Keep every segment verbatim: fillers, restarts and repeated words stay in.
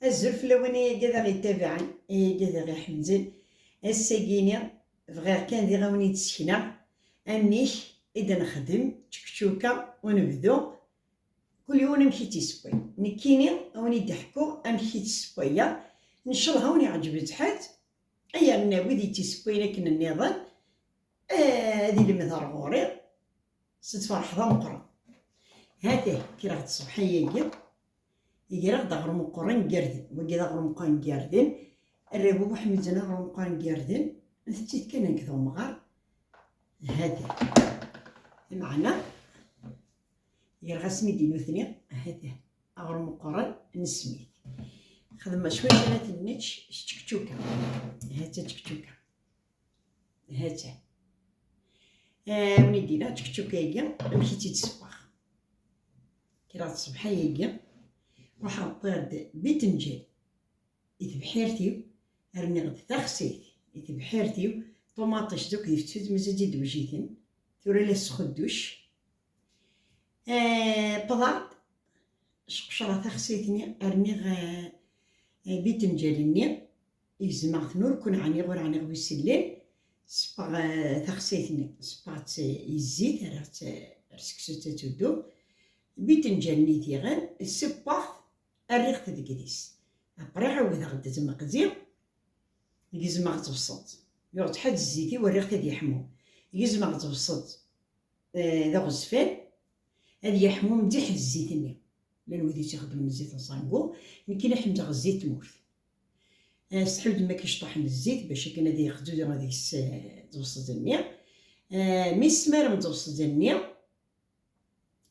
Azul fell-awen, ay agad aɣ-yettabaɛen, ay agad aɣ-iḥemmzen. Ass-agi-ni bɣiɣ kan diɣ ad wen-id-sekneɣ amek i d-nexdem ččekčuka unebdu. Kul yiwen amek i tt-issewway. Nekkini ad wen-id-ḥkuɣ amek i tt-ssewwayeɣ. Ncallah ad wen-iɛǧeb lḥal. Ay arna wid i tt-issewwayen akken nniḍen, eh, ad ilemmed ar ɣur-i s tferḥeḍ ameqqran. Hatah, kkreɣ-d ṣṣbeḥ-agi, greɣ-d aɣrum uqerran n yirden. Wagi d aɣrum uqerran n yirden. Arraw-iw ḥemmlen aɣrum uqerran n yirden. Ntetti-t kan nekk d umɣar. Hatah. Meɛna, greɣ-asen-id i nutni, hatah, aɣrum uqerran n Smith. Xdem cwiṭ ara ten-nečč s tčekčuka. Hatta tčekčuka. Hatta. Ah, win i d-yenna tčekčuka-agi, amek i tt-id-ssewweɣ? Kkreɣ-d ṣṣbeḥ-agi, ruḥeɣ wwiɣ-d biṭenǧal i tebḥirt-iw, rniɣ-d taxsayt i tebḥirt-iw, ṭumaṭic d akk di tfsut, mazal-tt-id wjiten, tura la tesxudduc. Eh, wwḍeɣ-d, sqecreɣ taxsayt-nni, rniɣ, eh, eh, biṭenǧal-nni, gezmeɣ-ten, ur ken-ɛniɣ, ur ɛniɣ wi sellen, sewweɣ, eh, taxsayt-nni, sewweɣ-tt i zzit, rriɣ-tt ar seksu-tt ad teddu, biṭenǧal-nni diɣen, sewweɣ-t, rriɣ-t deg idis. Après ɛawdeɣ-d tmeqzi, gezmeɣ-tt tebṣelt. Yuɣ-tt ḥedd zzit-iw, rriɣ-t ad yeḥmu. Gezmeɣ-tt tebṣelt, eh, d aɣezfan, ad yeḥmu mliḥ zzit-nni. Llan wid i tt-ixeddmen zzit n ṣangu, nekkini ḥemmleɣ zzit n tmurt. Eh, sḥiwed ma k-iceṭṭuḥen zzit, bac akken ad yexdud deg-s, eh, tebṣelt-nni. Eh, mi tesmarem tebṣelt-nni,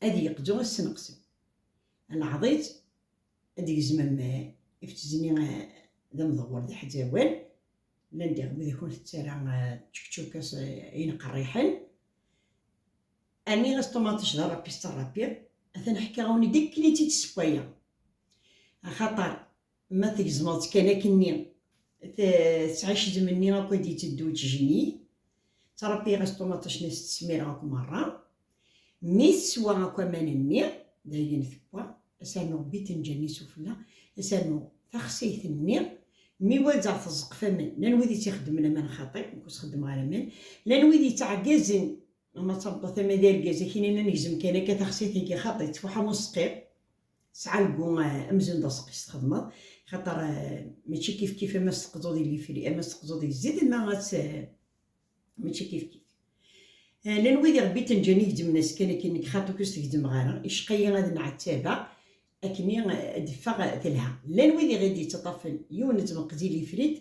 ad yeqdu ad s-neqsem. Lɛeḍ-itt, ad d-gezmem, eh, ifettez-nni, eh, d amdewwer d aḥzawan. Llan diɣ wid i kun-tettarra, eh, tčekčuka s, eh, ayen qerriḥen. Rniɣ-as ṭumaṭic d arapi s tarapi. Atan ḥkiɣ-awen-id akken i tt-id-ssewwayeɣ. Axaṭer ma tgezmeḍ-tt kan akkenni, t-, tettɛic d menni akk ad d-iteddu tejni. Ttṛebbiɣ-as ṭumaṭic-nni, s-tt-smireɣ akk merra. Mi teswa akk aman-nni, dayen tewwa, ad s-rnuɣ biṭenǧal-nni sufella, ad s-rnuɣ taxsayt-nni. Mi wazzeɣ teẓqef aman, llan wid i tt-ixeddmen aman xaṭi, nekk ur s-xeddmeɣ ara aman, llan wid yettɛeggazen, ama d tameṭṭut ama d argaz, akkin-nni negzem kan akka taxsayt-agi xaṭi, tettfuḥ am useqqi. Tesɛa lgu, eh, amzun d aseqqi s txedmeḍ, xaṭer, eh, mačči kif kif ama s teqḍuḍ i lifri, ama s teqḍuḍ i zzit, ama ad tt-, mačči kif kif. Eh, llan wid iɣebbi tenǧan i gezzmen-as kan akken nekk xaṭi ur s-gezzmeɣ ara, icqa-yi ad nɛettabeɣ akken, eh, ad d-teffeɣ telha. Llan wid i ɣ-d-yettaṭṭafen yiwen n tmeqzi lifrit,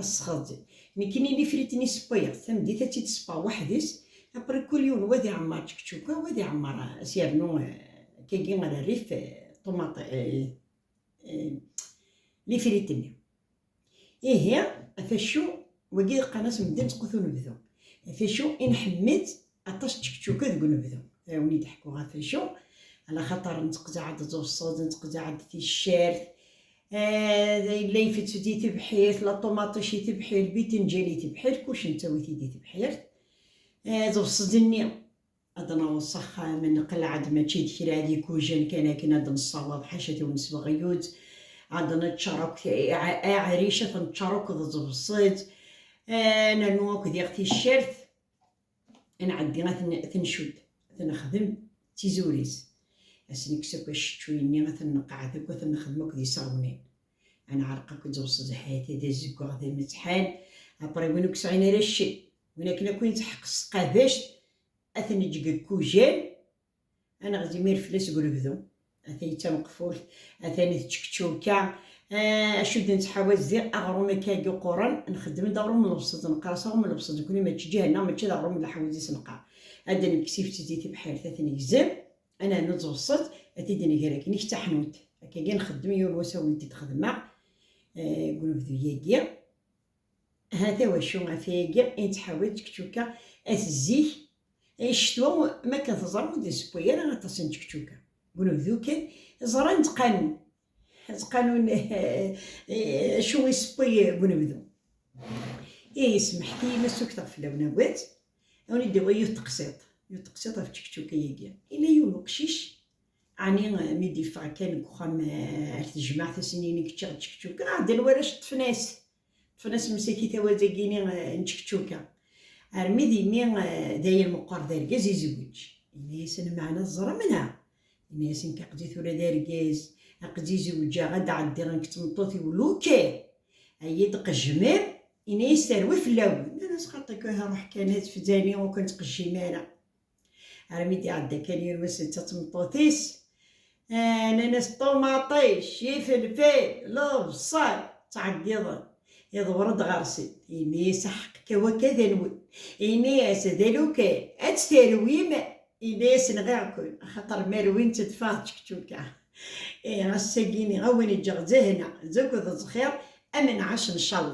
asxeḍ. Nekkini lifrit-nni ssewwayeɣ-t tameddit, ad tt-id-ssewweɣ weḥd-s. Après kul yiwen wa ad iɛemmer ččekčuka, wa ad iɛemmer, eh, as-yernu, eh, akkagi ar rrif, eh, ṭumaṭi, eh, eh, lifrit-nni. Ihi, ɣef acu, wagi qqaren-as medden tqut unebdu. Ɣef acu i nḥemmel aṭas tčekčuka deg unebdu? Ad awen-id-ḥkuɣ ɣef acu. Ala xaṭer netteqzaɛ-d tebṣelt, netteqzaɛ-d ticcert, eh, yella ifettu di tebḥirt, la ṭumaṭic i tebḥirt, bitinǧal i tebḥirt, kullec nettawi-t-id i tebḥirt. Eh, tebṣelt-nni ad naweḍ s axxam, nqelleɛ-d mačči d kra, d ikujan kan akken ad nessawaḍ, ḥaca-t ur nesbeɣ yiwet. Ad neččar akk a-, aɛric, ad t-neččar akk d tebṣelt. Eh, nernu akk diɣ ticcert. Ad nɛeddi ad ten-, ad ten-ncudd, ad ten-nexdem d tizuri-s. Ad s-nekkes akk acceččuy-nni, ad ten-nqeɛɛed akk, ad ten-nexdem akk d iseɣwnen. Ad nɛerq akk d tebṣelt, hati d azeggaɣ d ametḥan. Après win ur yesɛin ara cci, win akken akk i netḥeqq s tqabact, ad ten-neǧǧ deg ikujan, ad neɣzi imir fell-as deg unebdu. Atan d tameqfult, atan d tčekčuka. Ah, acu d-nettḥawaz diɣ aɣrum akka i yuquren, nxeddem-d aɣrum n lebṣel, neqqar-as aɣrum n lebṣel, nekkni mačči ǧiha-nneɣ, mačči d aɣrum n leḥwayeǧ i s-neqqar. Ad d-nekkes ifetti di tebḥirt, ad t-negzem, ad nernu d tebṣelt, ad t-id-nger akken i taḥnut. Akkagi nxeddem, yiwen wass ad wen-t-id-xedmeɣ, eh, deg unebdu-yagi. Hata wacu, ɣef wayagi i nettḥawal tčekčuka at zik. Ay ccetwa, ma akken teẓram, ur d-nessewway ara aṭas n tčekčuka. Deg unebdu kan, ẓran ttqanun. Ttqanun, eh, eh, acu i ssewway deg unebdu. Ihi, semḥet-iyi ma ssukteɣ fell-awen awal. Ad wen-id-awiɣ yiwet teqsiṭ. Yiwet teqsiṭ ɣef tčekčuka-agi. Yella yiwen uqcic, Ɛni, eh, mi d-iffeɣ kan deg uxxam, eh, ar tejmaɛt, as-inin i kečč ad ččekčukeɣ, ɛeddan warrac ṭṭfen-as. Ṭṭfen-as msakit awazag-ini, eh, n ččekčuka. Armi d imi, eh, d ayen meqqer d argaz izewweǧ. Ini-asen: "Meɛna teẓram neɣ?" Ini-asen: "Nekk aqzi tura d argaz, aqzi zewǧeɣ, ad d-ɛeddiɣ nekk d tmeṭṭut-iw lukan. Ay d-qejmem, ini-as terwi fell-awen." Nnan-as: "Xaṭi kan, ruḥ kan, ad fzani ur ken-ttqejjim ara." Armi d-iɛedda kan yiwen wass netta d tmeṭṭut-is, ah, nnan-as: "Ṭumaṭic, ifelfel, lebṣel." Ttɛeggiḍen. Iḍewwer-d ɣer-sen. Ini-as: "Aḥeqq kan, wakka d anwi?" Ini-as: "D alukan, ad tt-terwim." Ini-as: "Nɣiɣ-ken, axaṭer ma rwin-tt ad teffeɣ d ččekčuka." Eh, ass-agi-ni, a wen-ǧǧeɣ d lehna, d akked d lxir, ad nenɛac ncallah.